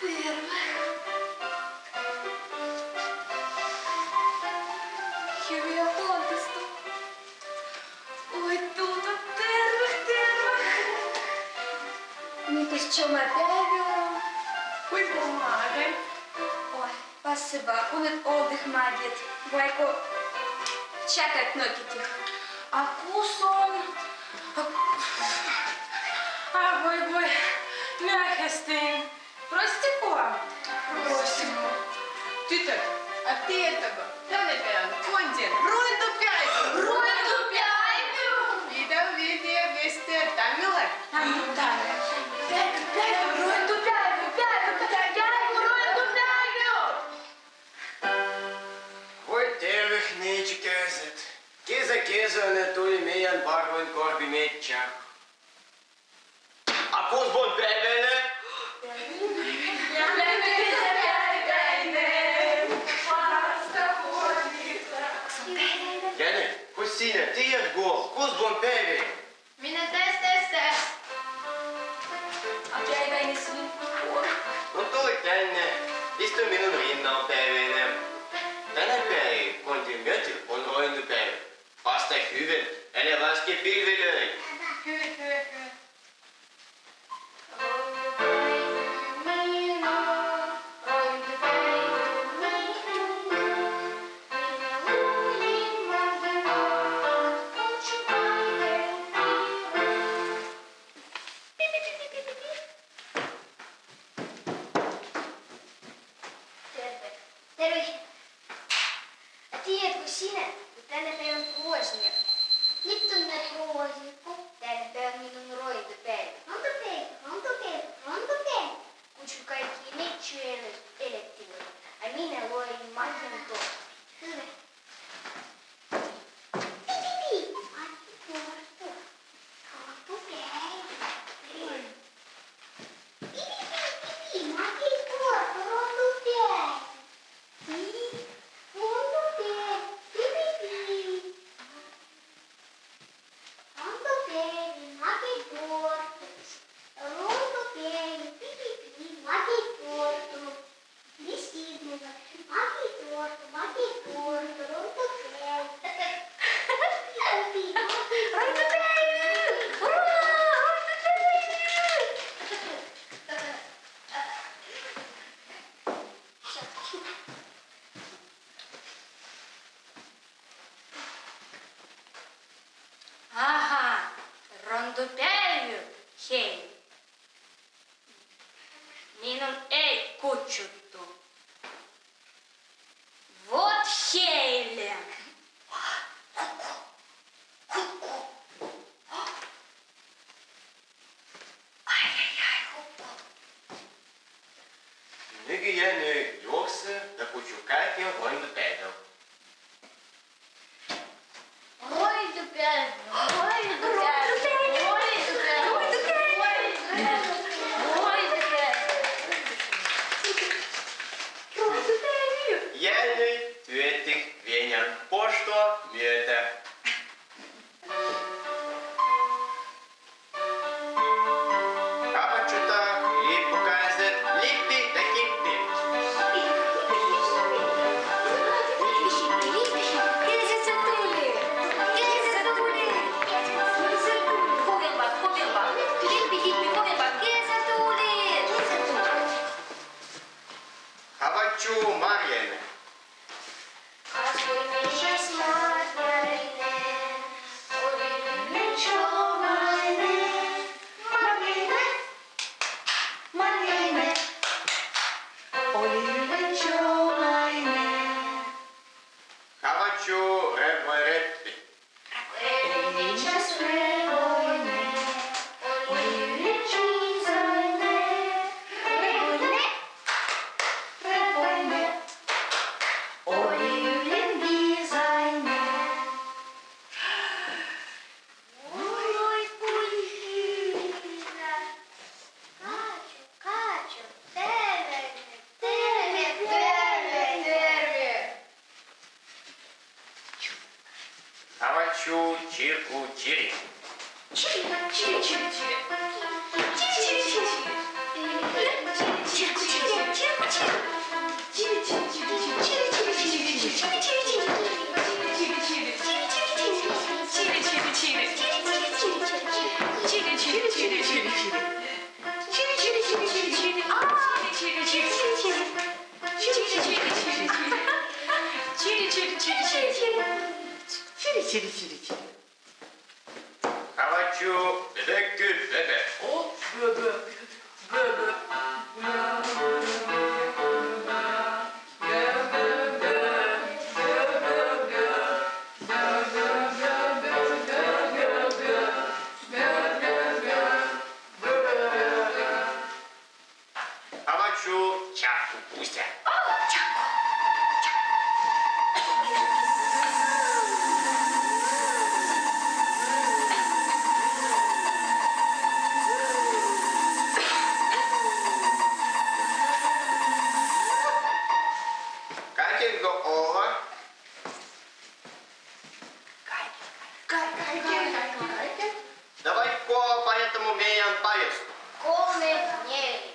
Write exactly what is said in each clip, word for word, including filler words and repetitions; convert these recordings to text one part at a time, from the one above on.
Тервeh. Хивиа пондисто. Ой, тута тервех, тервех. Митас чома пеавил. Ой, помагай. Ой, пасиба, унит олдых магит. Вайку чакат нокитих. А кусон. А, ой, ой, мягкостин. Прости, куа. Просим. Титер, а тиетэб, тэнэ пеан, конди, руинду пеавил. Руинду пеавил? Видал, видал, вестер, тамила. Тамила, тамила. Пеавил, пеавил, руинду пеавил, пеавил, пеавил, руинду пеавил. Ой, тервех, нечик эзет. Кеза, кеза, не тули миян барвен корби медчак. А кус бон пеавил? Яни, кус сине, тиед гол, кус бон пеавил? Мина тес, тес, тес. А пеавил нисин. Ну, тули тэнэ, исто минун риннал пеавил. Тэнэ пеавил, конди мети, он руинду пеавил. Паста хювен, эле васки пилвилей. Хювен, хювен, хювен. Тервех. Тервех. А тиед кус сине, тэнэ пеан прозник. Нитто на прознику, тэнэ пеан минун руинду пеавил. Руинду пеавил, руинду пеавил, руинду пеавил. Кучу кайки медчак элективен, а мина лоин магин торту. Пи-пи-пи, магин торту. Руинду пеавил. Пи-пи-пи, пи-пи, магин торту, руинду пеавил. Пи, руинду пеавил, пи-пи-пи. Руинду пеавил, магин торту. Руинду пеавил, пи-пи-пи, магин торту. Висит муна, магин торту, магин торту, руинду пеавил. Пи-пи-пи, магин торту. Руинду пеавил! Ура! Руинду пеавил! Аха, руинду пеавил, хей. Минун ей кучуто. Вот хейле. Ку-ку. Ку-ку. Ай-яй-яй, ху-ху. Нуги, яни, ёрсэ да кучу кайки руинду пеавил. Руинду пеавил, руинду пеавил, руинду пеавил, руинду пеавил, руинду пеавил. Яни, тюэттик веньян пошто миетэ. Кабачута, липпу кайзет, липпи да киппи. Кизет сатули, кизет сатули. Ховенба, ховенба. Липпи, липпи, ховенба, кизет сатули. Кабачу Марьяне. Кабачу Ребойреппи. Кабачу Чирку Чири. Чири, чири, чири, чири. Чири, чири, чири, чири. Чирку Чири. Риці, риці, риці. Хавачу, бебе, бебе. О, бебе, бебе. Хавачу, чапку пустя. Катин го ола. Давай ко по этому меям паясу. Колме нели.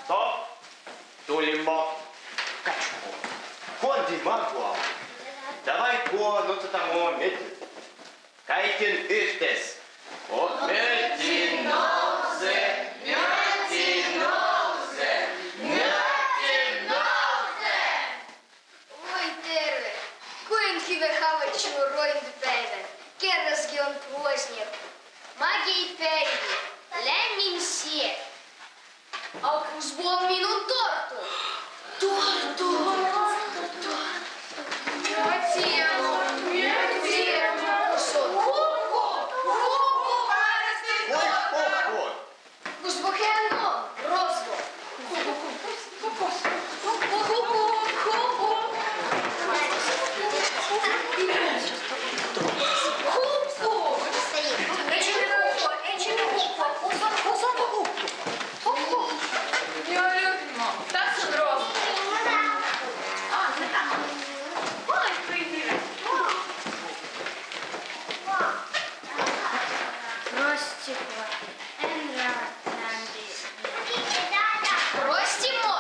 Стоп! Тулимо качку. Кондима гуал. Давай ко, но це тамо мети. Кайтин устес. О, мети нозе, мети нозе, мети нозе. Ой, терве, куен хиве хавачу ройн д пейвен, керас гион прозник. Маґе и пейви, лемин сие. А кус бон мин он торту. Торту, торту. Мятино, мятино. Кус он. Ху-ху, ху-ху, барасти. Ой, ху-ху. Кус бохено, розво. Ху-ху, ху-ху. Ечи не ху-ху, ечи не ху-ху. Кус он, кус он. Ху-ху. Нє любимо. Та су розво. А, не та. Ой, прийди. Ростимо. Ростимо.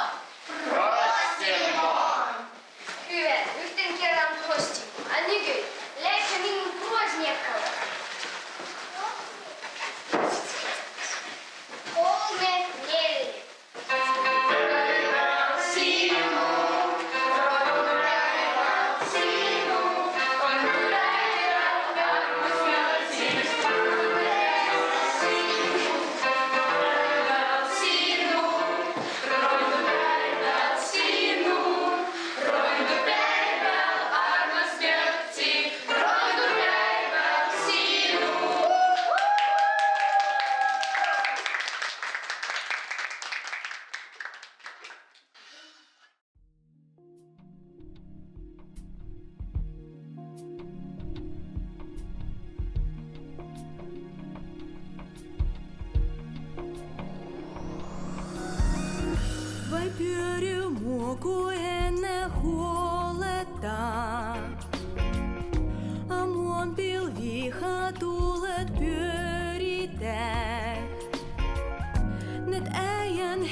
Ростимо. Куен, юртен керан ростимо. А нугы, леся мин прозник. Колме нели. Вай пюри муку ене холета, а мун пил виха тулет пюрите. Нед эйен